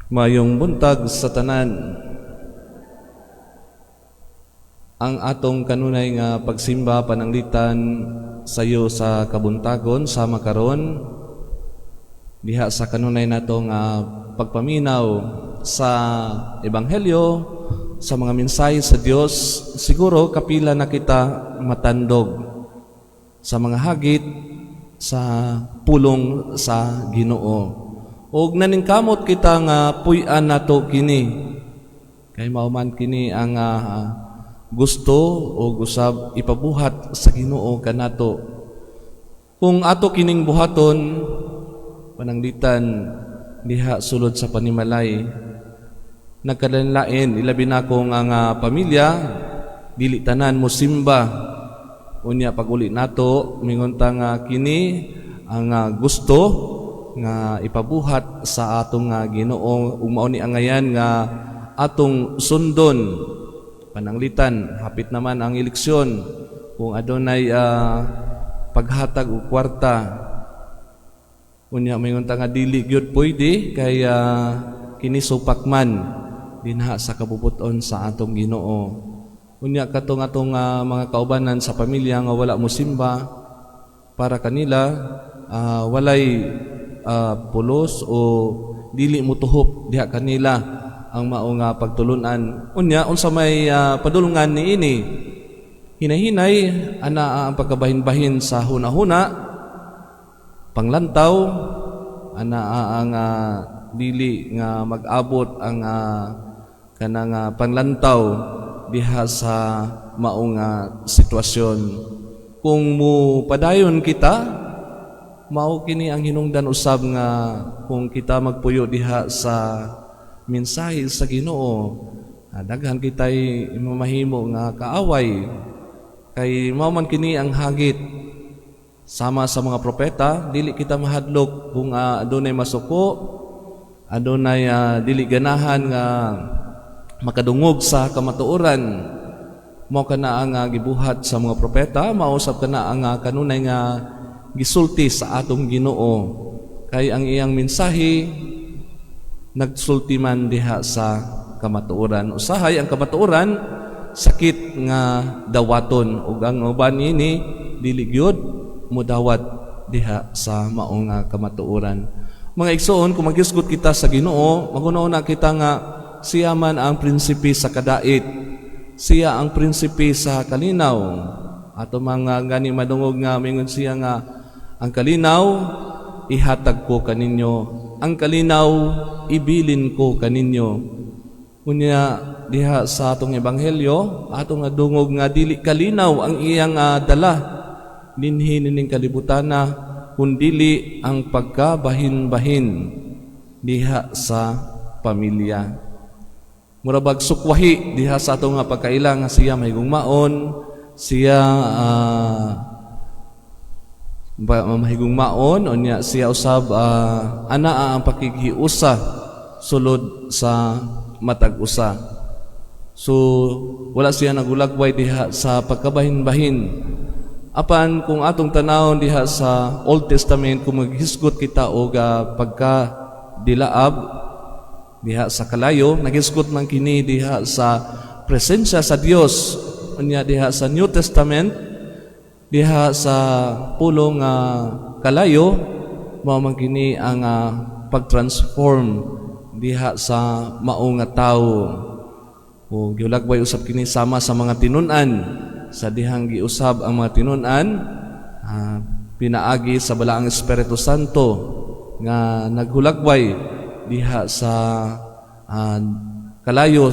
Mayong buntag sa tanan. Ang atong kanunay nga pagsimba, pananglitan sayo sa kabuntagon sama karon diha sa kanunay nato nga pagpaminaw sa ebanghelyo, sa mga mensahe sa Dios, siguro kapila na kita matandog sa mga hagit sa pulong sa Ginoo. Ug naningkamot kita nga puy-an nato kini kay mao man kini ang gusto o usab ipabuhat sa Ginoo kanato. Kung ato kining buhaton, pananglitan diha sulod sa panimalay nagkalain, ilabi na kung ang pamilya dili tanan mo simba. Unya pag-uli nato, mingon ta nga kini ang gusto nga ipabuhat sa atong Ginoo ug mao ni angayan nga atong sundon. Pananglitan hapit naman ang eleksyon, kung adunay paghatag og kwarta, unya mingon ta nga dili gyud pwede kay kini supak man dinha sa kabubut-on sa atong Ginoo. Unya katong atong mga kaubanan sa pamilya nga wala mo simba, para kanila walay pulos o dili mo tuhop diha kanila ang mao nga pagtulunan. Unya unsa may padulngan niini? Hinay-hinay ana ang pagkabahin-bahin sa huna-huna, panglantaw ana ang dili nga mag-abot ang kanang panglantaw diha sa mao nga sitwasyon. Kung mo padayon kita, mao kini ang hinungdan usab nga kung kita magpuyo diha sa mensahe sa Ginoo, daghan kitay mamahimo nga kaaway kay mao man kini ang hagit. Sama sa mga propeta, dili kita mahadlok kung adunay masuko, adunay dili ganahan nga makadungog sa kamatuoran. Mao kana ang gibuhat sa mga propeta, mao usab kana ang kanunay nga gisulti sa atong Ginoo kay ang iyang mensahe nagsulti man diha sa kamatuoran. Usahay ang kamatuoran sakit nga dawaton ug ang uban ini dili gyud mudawat diha sa mao nga kamatuoran. Mga igsoon, kung maghisgot kita sa Ginoo, maghuna kita nga siya man ang prinsipe sa kadait. Siya ang prinsipe sa kalinaw. Ato mga gani madungog nga mingon siya nga ang kalinaw ihatag ko kaninyo, ang kalinaw ibilin ko kaninyo. Unya diha sa atong ebanghelyo, atong nadungog nga dili kalinaw ang iyang dala dinhi nining kalibutana kundili ang pagkabahin-bahin diha sa pamilya. Mura bag sukwahi diha sa atong nga pagkaila nga siya mahigugmaon, siya mahigugmaon, unya siya usab ana ang pakighiusa sulod sa matag usa. So wala siya nagulagway diha sa pagkabahin-bahin. Apan kung atong tanawon diha sa Old Testament, kung maghisgot kita og pagka dilaab diha sa kalayo, naghisgot man kini diha sa presensya sa Dios. Unya diha sa New Testament, diha sa pulong nga kalayo, mao man kini ang pag-transform diha sa mao nga tawo. O gihulagbay usab kini sama sa mga tinun-an. Sa dihang giusab ang mga tinun-an pinaagi sa Balaang Espiritu Santo nga naghulagbay diha sa kalayo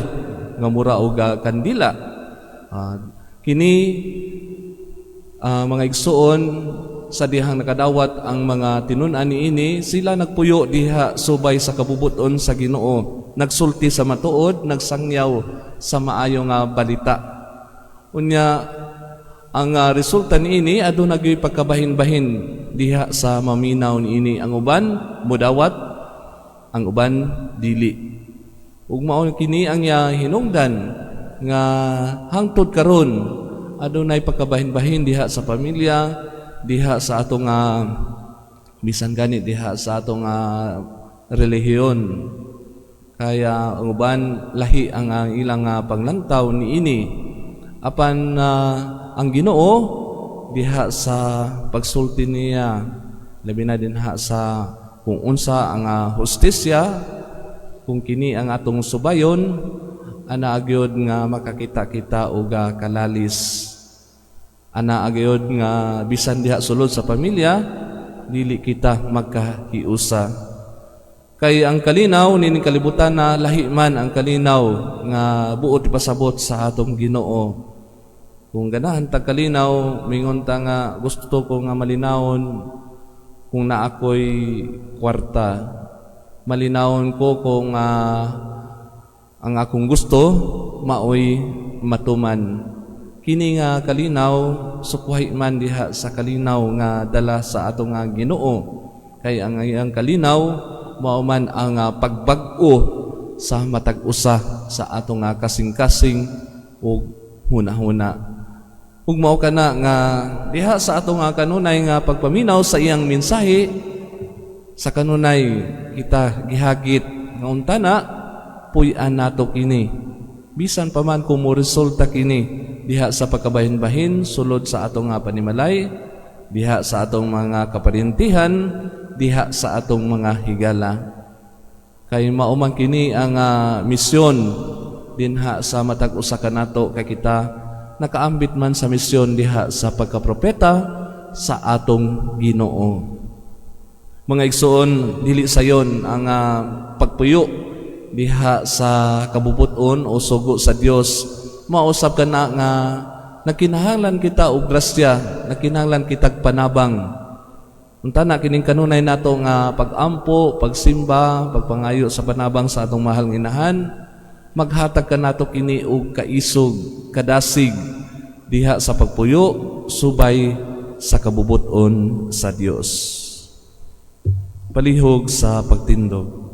nga mura og kandila. Kini, mga igsuon, sa dihang nakadawat ang mga tinun-an niini, sila nagpuyo diha subay sa kabubuton sa Ginoo, nagsulti sa matuod, nagsangyaw sa maayo nga balita. Unya ang resulta niini, aduna gyud pagkabahin-bahin diha sa maminaw niini. Ang uban mudawat, ang uban dili. Ug mao kini ang iya hinungdan nga hangtod karon adunay pagkabahin-bahin diha sa pamilya, diha sa atong bisan gani diha sa atong relihiyon. Kaya ang uban lahi ang ilang panglantaw niini. Apan ang Ginoo diha sa pagsulti niya, labi na dinha sa kung unsa ang hustisya, kung kini ang atong subayon, ana gyud nga makakita kita og kalalis. Ana gyud nga bisan diha sulod sa pamilya, dili kita magkahiusa. Kay ang kalinaw nining kalibutan na lahi man ang kalinaw nga buot ipasabot sa atong Ginoo. Kung ganahan tag kalinaw, mingon ta nga gusto ko nga malinawon kung naa ko'y kwarta. Malinawon ko kung ang akong gusto maoy matuman. Kini nga kalinaw sukwahi man diha sa kalinaw nga dala sa atong nga Ginoo. Kay ang iyang kalinaw mao man ang pagbag-o sa matag usa sa atong nga kasing-kasing ug hunahuna. Ug mao kana nga diha sa atong nga kanunay nga pagpaminaw sa iyang mensahe, sa kanunay kita gihagit nga untana puy-an nato kini, bisan pa man kung moresulta kini diha sa pagkabahin-bahin sulod sa atong nga panimalay, diha sa atong mga kaparintihan, diha sa atong mga higala. Kay mao man kini ang misyon dinha sa matag usa kanato, kay kita nakaambit man sa misyon diha sa pagkapropeta sa atong Ginoo. Mga igsoon, dili sayon ang pagpuyo diha sa kabubut-on o sugo sa Dios. Mausab kana nga nagkinahanglan kita og grasya, nagkinahanglan kitag panabang. Unta na kining kanunay nato nga pag-ampo, pagsimba, pagpangayo sa panabang sa atong mahal nga inahan, maghatag kanato kini og kaisog, kadasig diha sa pagpuyo subay sa kabubut-on sa Dios. Palihog sa pagtindog.